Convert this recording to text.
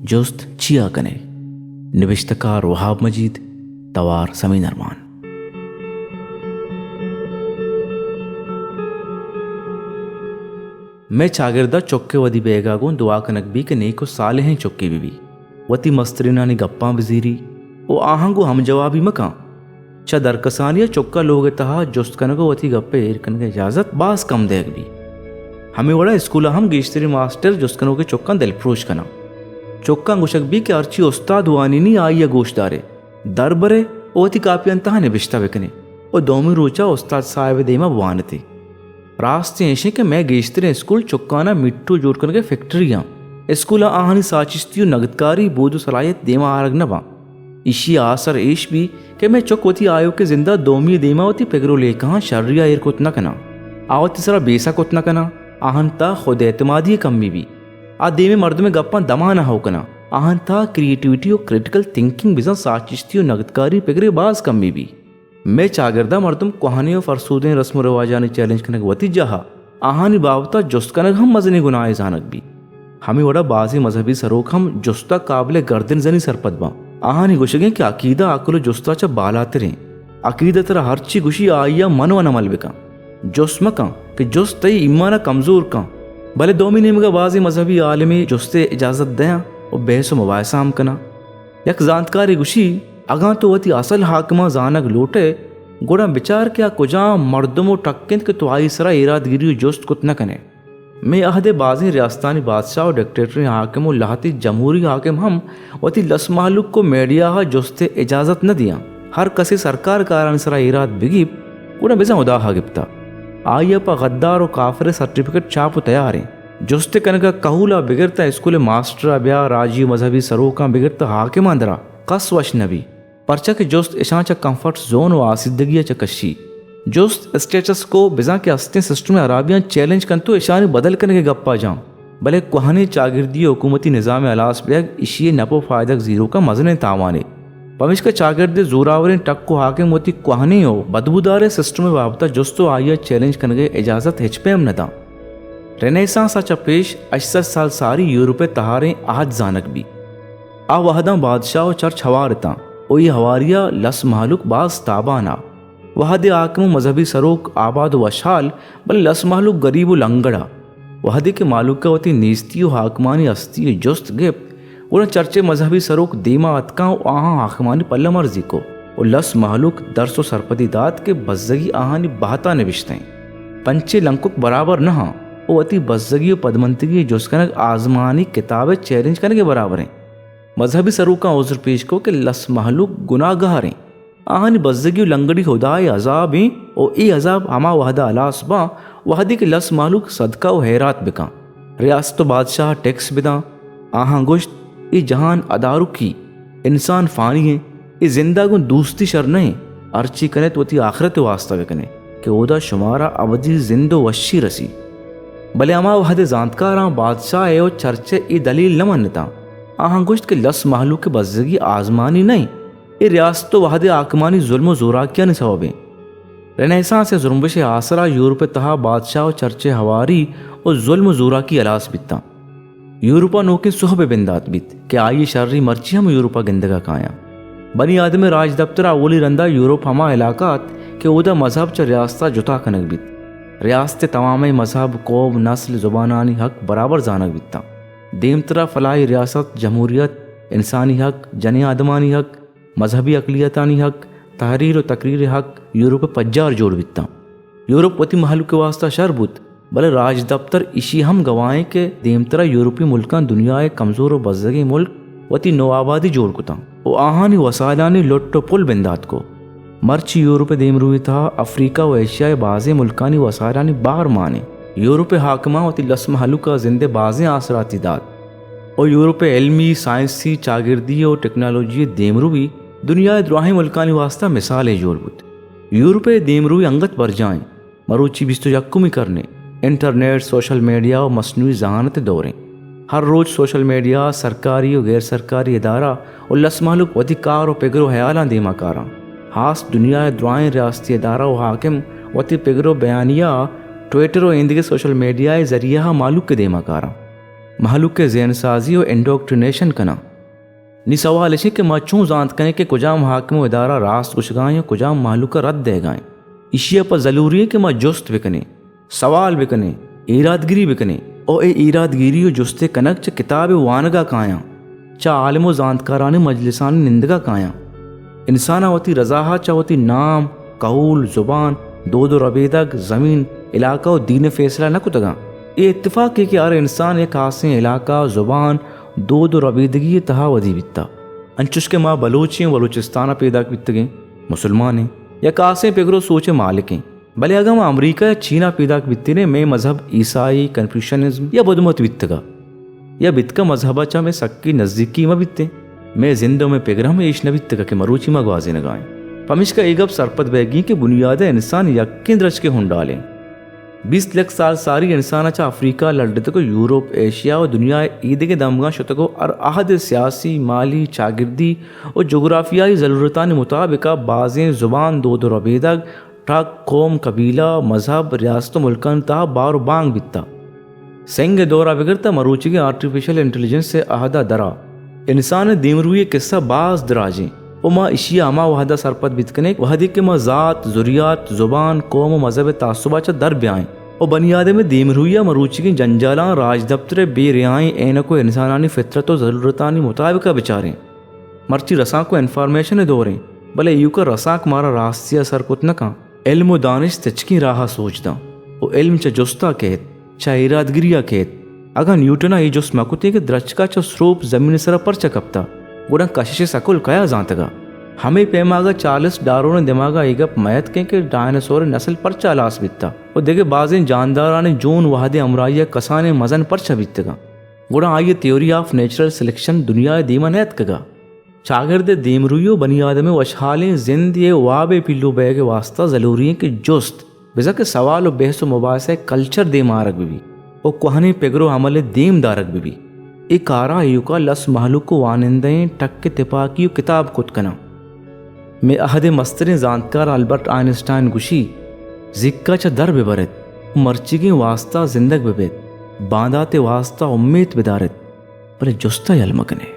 جست چیا کنئے؟ نبشتہ کار وہاب مجید، توار سمین ارمان۔ مئے چاگرد ءَ چک ءِ ودی بیگ ءَ گوں دعا کنگ بی کہ نیک ءُ صالحیں چکے بہ بی، وتی مسترینانی گپاں بزیری ءُ آہاں گوں ہمجوابی مکن۔ چہ درکسانی ءَ چک ءَ لوگ ءِ تہا جست کنگ ءُ وتی گپ ءِ ایر کنگ ءِ اجازت باز کم دئیگ بی۔ ہمے وڑا اسکول ءَ ہم گیشتریں ماسٹر جست کنوکیں چکاں دلپروش کناں۔ چکاں گوشگ بی کہ ہرچی استاد وانینی آئی ءَ گوش دارے، در برے ءُ وتی کاپیانی تہا نبشتہ بکنے ءُ دومی روچ ءَ استاد صاحب ءِ دیم ءَ بوانتے۔ راست ایش انت کہ مئے گیشتریں اسکول چکاناں میٹو جوڑ کنگ ءِ فیکٹری آں۔ اسکول ءَ آہانی ساچشتی ءُ نگدکاری بود ءُ صلاحیت دیما آرگ نہ باں۔ ایشی ءِ آسر ایش بی کہ مئے چک وتی آیوکیں زند ءَ دومی ءِ دیما وتی پگر ءُ لیکہاں شری ءَ ایر کت نہ کناں۔ آ وتی سرا بیسہ کت نہ کناں۔ آہانی تہا خود اعتمادی ءِ کمی بی۔ آ دیمیں مردمے گپاں دما نہ ہو کناں۔ آہانی تہا کریٹیویٹی ءُ کریٹیکل تھنکنگ بزاں ساچشتی ءُ نگدکاری پگرے باز کمی بی۔ مئے چاگرد ءَ مردم کوہنیں ءُ فرسودیں رسم ءُ رواجانی چیلنج کنگ وتی جاہ ءَ آہانی بابت ءَ جست کنگ ہم مزنیں گناہے زانگ بیت۔ ہمے وڑا بازیں مذہبی سروک ہم جست ءَ قابل گردن زنی سرپد باں۔ آہانی گوشگ انت کہ عقیدہ عقل ءُ جست ءَ چہ بالاتر انت۔ عقیدہ ترا ہرچی گوشی آئی ءَ من ءُ عمل بکن۔ جست مکن کہ جست تئی ایمان ءَ کمزور کن۔ بلے دومی نیمگ ءَ بازیں مذہبی عالمے جست ءِ اجازت دیاں ءُ بحث ءُ مباحثہ ہم کناں۔ یک زانتکارے گوشی، اگاں تو وتی اصل حاکماں زانگ لوٹ ئے، گڑا بچار کہ آ کجام مردم ءُ ٹک انت کہ تو آئی سرا ایرادگیری ءُ جست کت نہ کن ئے۔ مئے عہد ءِ بازیں ریاستانی بادشاہ ءُ ڈکٹیٹریں حاکم ءُ لہتے جمہوری حاکم ہم وتی لس مہلوک ءُ میڈیا ءَ جست ءِ اجازت نہ دیاں۔ ہر کسے سرکار کارانی سرا ایراد بگیپت، گڑا بزاں ہدا ءَ گپتہ۔ آئی ءَ پہ غدار ءُ کافر ءِ سرٹیفکیٹ چاپ ءُ تیار انت۔ جست ءِ کنگ ءَ کہول ءَ بگر تاں اسکول ءِ ماسٹر ءَ بیا، راجی ءُ مذہبی سروکاں بگر تاں حاکماں درا کس وش نہ بی، پرچا کہ جست اشاں چہ کمفرٹ زون ءُ آسودگی ءَ چہ کشی۔ جست اسٹیٹس کو بزاں کہ استیں سسٹم ءِ ہرابیاں چیلنج کنت ءُ اشانی بدل کنگ ءِ گپ ءَ جاں، بلے کوہنیں چاگردی ءُ حکومتی نظام ءِ ہلاس بیگ اشی ءِ نپ ءُ فائدگ زیروک ءَ مزنیں تاوانے۔ پمیشکا چاگرد ءِ زوراوریں ٹک ءُ حاکم وتی کوہنیں ءُ بدبوداریں سسٹم ءِ بابت ءَ جست ءُ آئی ءَ چیلنج کنگ ءِ اجازت ہچ پیم نہ داں۔ رینیسانس ءَ چہ پیش ہشت سد سال ساری یورپ ءِ تہاریں عہد زانگ بیت۔ آ وہداں بادشاہ ءُ چرچ ہوار اتاں ءُ اے ہواری ءَ لس مہلوک باز تابان ءَ۔ وہدے حاکم ءُ مذہبی سروک آباد ءُ وشحال، بلے لس مہلوک گریب ءُ لنگڑ ءَ۔ وہدے کہ مہلوک ءَ وتی نیستی ءُ حاکمانی ہستی ءِ جست گپت، گڑا چرچ ءِ مذہبی سروک دیما اتکاں ءُ آہاں حاکمانی پلہ مرزی کو ءُ لس مہلوک درس ءُ سرپدی دات کہ بزگی آہانی بہت ءَ نبشتہ انت۔ پنچیں لنکک برابر نہ آں ءُ وتی بزگی ءُ پدمنتگی ءِ جست کنگ آزمانی کتاب ءِ چیلنج کنگ ءِ برابر انت۔ مذہبی سروکاں عذر پیش کو کہ لس مہلوک گناہگار انت۔ آہانی بزگی ءُ لنگڑی ہدا ءِ عذاب انت ءُ اے عذاب ہما وہد ءَ ہلاس باں، وہدے کہ لس مہلوک صدقہ ءُ ہیرات بکن، ریاست ءُ بادشاہ ءَ ٹیکس بداں۔ آہاں گوشت، اے جہان ادارکی، انسان فانی انت، اے زند ءَ گوں دوستی شر نہ انت، ہرچی کن ات وتی آخرت ءِ واستا بکن ات کہ اودا شمارا ابدی زند ءُ وشی رسی۔ بلے ہما وہد ءِ زانتکاراں بادشاہ ءِ ءُ چرچ ءِ اے دلیل نہ منتاں۔ آہاں گوشت کہ لس مہلوک ءِ بزگی آزمانی نہ انت، اے ریاست ءُ وہد ءِ حاکمانی ظلم ءُ زوراکیانی سوب انت۔ رینیسانس ءِ زرمبش ءِ آسرا یورپ ءِ تہا بادشاہ ءُ چرچ ءِ ہواری ءُ ظلم ءُ زوراکی ہلاس بیتاں۔ یورپ ءَ نوکیں سہبے بندات بیت کہ آئی ءِ شری مرچی ہم یورپ ءَ گندگ ءَ کایاں۔ بنی آدم ءِ راجدپتر ءَ اولی رند ءَ یورپ ہما علاقہ ات کہ اودا مذہب چہ ریاست ءَ جتا کنگ بیت۔ ریاست ءِ توامیں مذہب، قوم، نسل، زبانانی حق برابر زانگ بیتاں۔ دیمترا فلاحی ریاست، جمہوریت، انسانی حق، جنیں آدمانی حق، مذہبی اقلیتانی حق، تحریر ءُ تقریر ءِ حق یورپ ءِ پجار جوڑ بیتاں۔ یورپ وتی مہلوک ءِ واستا شر بوت، بلے راجدپتر ایشی ہم گواہ انت کہ دیمترا یورپی ملکاں دنیا ءِ کمزور ءُ بزگیں ملک وتی نوآبادی جوڑ کتاں ءُ آہانی وسائلانی لٹ ءُ پل بندات کو۔ مرچی یورپ ءِ دیمروی ءِ تہا افریقہ ءُ ایشیا ءِ بازیں ملکانی وسائلانی بہر مان انت۔ یورپ ءِ حاکماں وتی لس مہلوک ءَ زند ءِ بازیں آسراتی دات ءُ یورپ ءِ علمی، سائنسی، چاگردی ءُ ٹیکنالوجی ءِ دیمروی دنیا ءِ دراہیں ملکانی واستا مثالے جوڑ بوت۔ یورپ ءِ دیمروی انگت برجاہ انت۔ مروچی بیست ءُ یکمی کرن انت۔ انٹرنیٹ، سوشل میڈیا ءُ مصنوعی ذہانت ءِ دور انت۔ ہر روچ سوشل میڈیا ءَ سرکاری ءُ غیر سرکاری ادارہ ءُ لس مہلوک وتی کار ءُ پگر ءُ ہیالاں دیما کاراں۔ ہاس دنیا ءِ دراہیں ریاستی ادارہ ءُ حاکم وتی پگر ءُ بیانیہ ٹویٹر ءُ ایندگہ سوشل میڈیا ءِ ذریعہ ءَ مہلوک ءِ دیما کاراں۔ مہلوک ءِ ذہن سازی و انڈوکٹرینیشن کناں۔ نی سوال اش انت کہ ما چون زانت کنیں کہ کجام حاکم و ادارہ راست گوشگا انت و کجام مہلوک ءَ رد دئیگا انت؟ ایشی ءَ پہ ضلوری انت کہ ما جست بکنیں، سوال بکنیں، ایرادگیری بکنیں۔ او اے ایرادگیری و جست ءِ کنگ چہ کتاب ءِ وانگا کایاں، چہ عالم و زانتکارانی مجلسانی نندگا کایاں۔ انسان ءَ وتی رضا ءَ چہ وتی نام، قول، زبان، دود و ربیدگ، زمین، علاقہ و دین ءِ فیصلہ نہ کتگاں۔ اے اتفاقے کہ ہر انسان یک خاصیں علاقہ، زبان، دود و ربیدگی ءِ تہا ودی بیتا۔ انچوش کہ ما بلوچیں، بلوچستان ءَ پیداک بیتگیں، مسلمانیں، یک خاصیں پگر و سوچ ءِ مالکیں۔ بلے اگاں ما امریکہ یا چین ءَ پیداک بیتینیں، مئے مذہب عیسائی، کنفیوشنزم یا بدھ مت بیتگا، یا بیتکا مذہب ءَ چہ مئے سکی نزیکی مہ بیتیں، مئے زند و مئے پگر ہم ایش نہ بیتگا کہ مروچی ما گوازینگا ایں۔ پمیشکا اے گپ سرپد بئیگی کہ بنیاد ءَ انسان یکیں درچکے ہنڈالیں۔ بیست لکھ سال ساری انسان ءَ چہ افریقہ لڈتگ و یورپ، ایشیا و دنیا ءِ ایدگہ دمگاں شتگ و ہر عہد ءِ سیاسی، مالی، چاگردی و جغرافیائی ضلورتانی مطابق ءَ بازیں زبان، دود و ربیدگ، ٹک، قوم، قبیلہ، مذہب، ریاست و ملکانی تہا بار و بانگ بیتا۔ سنگ ءِ دور ءَ بگر تا مروچیگیں آرٹیفیشل انٹیلیجنس ءِ عہد ءَ درا انسان ءِ دیمروئی ءِ قصہ باز دراجیں و ما اشی ءَ ہما وہد ءَ سرپد بیت کنیں وہدے کہ ما ذات، ذریات، زبان، قوم و مذہب ءِ تعصب ءَ چہ در بیائیں و بنی آدم ءِ دیمروئی ءَ مروچیگیں جنجالاں، راجدپتر ءِ بے ریائیں اینک و انسانانی فطرت و ضلورتانی مطابق ءَ بچاریں۔ مرچی رسانک و انفارمیشن ءِ دوریں، بلے ایوک ءَ رسانک مارا راستی ءَ سر کت نہ کن۔ علم و دانش تچکیں راہ ءَ سوج داں و علم چہ جست ءَ کیت، چہ ایرادگری ءَ کیت۔ اگاں نیوٹن ءَ اے جست مہ کتیں کہ درچک ءَ چہ سروپ زمین ءِ سرا پرچا کپتا، گڑا کشش ءِ سکل کیا زانتگا؟ ہمے پیماگا چارلس ڈارون ءِ دماگا اے گپ میتکیں کہ ڈائناسور ءِ نسل پرچا ہلاس بیتا و دگہ بازیں جاندارانی جون وہدے ہمراہی ءَ کسانیں مزن پرچا بیتگاں؟ گڑا آئی ءِ تھیوری آف نیچرل سلیکشن دنیا ءِ دیما نیتکگا۔ چاگرد ءِ دیمروئی و بنی آدم ءِ وشحالیں زند ءِ واب ءِ پیلو بئیگ ءِ واستا ضلوری انت کہ جست، بزاں کہ سوال و بحث و مباحثہ ءِ کلچر دیم آرگ بہ بیت و کوہنیں پگر و عمل ءِ دیم دارگ بہ بیت۔ اے کارا ایوکا لس مہلوک و وانندہیں ٹک ءِ تپاکی و کتاب کت کناں۔ مئے عہد ءِ مستریں زانتکار البرٹ آئنسٹائن گوشی، زیکا چہ در بہ بر ات و مرچیگیں واستا زندگ بہ بیت، باندات ءِ واستا امیت بہ دار ات، بلے جست ءَ یل مہ کن ئے۔